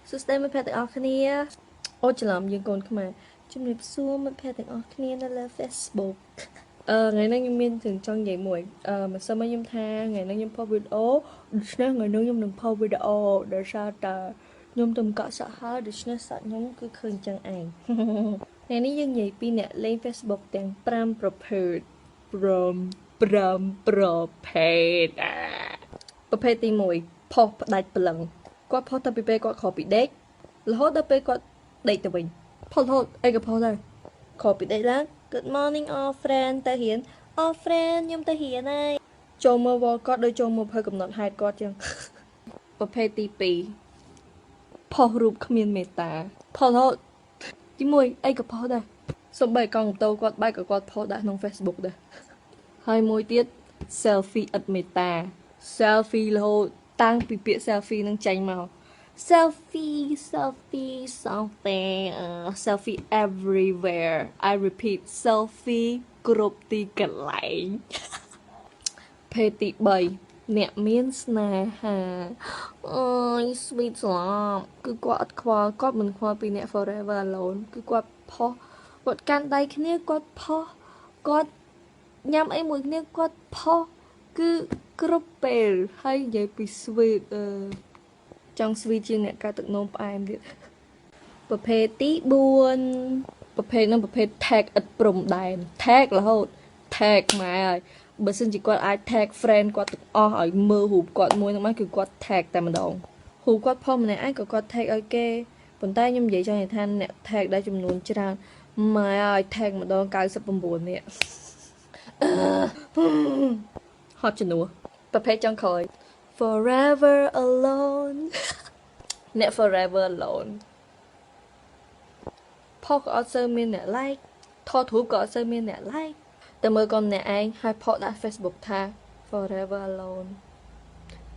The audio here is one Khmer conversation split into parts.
សួស្តីមិត្តភក្តិទាំងអស់គ្នាអូច្រឡំយើងកូនខ្មែរជំរាបសួរមិត្តភក្តិទាំងអស់គ្នានៅលើ Facebook អឺថ្ងៃនេះខ្ញុំមានរឿងចង់និយាយមួយអឺមិនសិនមកខ្ញុំថាថ្ងៃនេះខ្ញុំផុសវីដេអូដូច្នេះថ្ងៃនេះខ្ញុំនឹងផុសវីដេអូដោយសារតែខ្ញុំទៅកក់សក់ហើយដូច្នេះសក់ខ្ញុំគឺឃើញចឹងឯង ថ្ងៃនេះយើងនិយាយពីអ្នកលេង Facebook ទាំង5ប្រភេទ5 5ប្រភេទអាប្រភេទទី1ផុសផ្ដាច់ព្រលឹងគាត់ផុសតែពីពេលគាត់ក្រោកពីដេករហូតដល់ពេលគាត់ដេកទៅវិញផុសរហូតអីក៏ផុសដែរក្រោកពីដេកឡើង Good morning, all friend ទៅរៀន all friend ខ្ញុំទៅរៀនហើយចូលមើល wall គាត់ដូចចូលមកភើកំណត់ហេតុគាត់ចឹង ប្រភេទទី2ផុសរូបគ្មានមេត្តាផុសរហូតទី1អីក៏ផុសដែរសំបីកង់ម៉ូតូគាត់បែកក៏គាត់ផុសដាក់ក្នុង Facebook ដែរហើយមួយទៀត selfie ឥតមេត្តា selfie រហូតតាំងពីពាក្យ selfie នឹងចេញមក selfie, selfie, something, selfie everywhere. I repeat, selfie គ្រប់ទីកន្លែង ភេទទី3អ្នកមានស្នេហាអូយ sweet ស្លាប់គឺគាត់អត់ខ្វល់គាត់មិនខ្វល់ពីអ្នក forever alone គឺគាត់ផុសគាត់កាន់ដៃគ្នាគាត់ផុសគាត់ញ៉ាំអីមួយគ្នាគាត់ផុសគឺគ្រប់ពេលហើយនិយាយពី sweet អឺចង់ sweet ជាងអ្នកកើតទឹកនោមផ្អែមទៀតប្រភេទទី4ប្រភេទនឹងប្រភេទ tag ឥតព្រំដែន tag រហូត tag ម៉ែហើយបើសិនជាគាត់អាច tag friend គាត់ទាំងអស់ឲ្យមើលរូបគាត់មួយហ្នឹងមកគឺគាត់ tag តែម្ដងរូបគាត់ផុសម្នាក់ឯងក៏គាត់ tag ឲ្យគេប៉ុន្តែខ្ញុំនិយាយចង់និយាយថាអ្នក tag ដែលចំនួនច្រើនម៉ែឲ្យ tag ម្ដង99នាក់ហត់ជំនួសប្រភេទចុងក្រោយ forever alone អ្នក forever alone ផុសក៏អត់សូវមានអ្នក like ថតរូបក៏អត់សូវមានអ្នក like តែមើលកូនអ្នកឯងហើយផុសដាក់ Facebook ថា forever alone,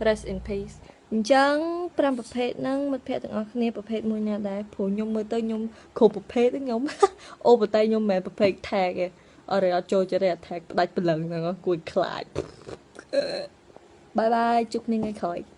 rest in peace. អញ្ចឹង5ប្រភេទហ្នឹងមិត្តភ័ក្តិទាំងអស់គ្នាប្រភេទមួយណាដែរព្រោះខ្ញុំមើលទៅខ្ញុំគ្រប់ប្រភេទហ្នឹងខ្ញុំ អូប៉ុន្តែខ្ញុំមិនមែនប្រភេទ tag ទេអត់ទេអត់ចូលចិត្តទេអា tag ផ្ដាច់ព្រលឹងហ្នឹងគួយខ្លាច bye bye ជួបគ្នាថ្ងៃក្រោយ។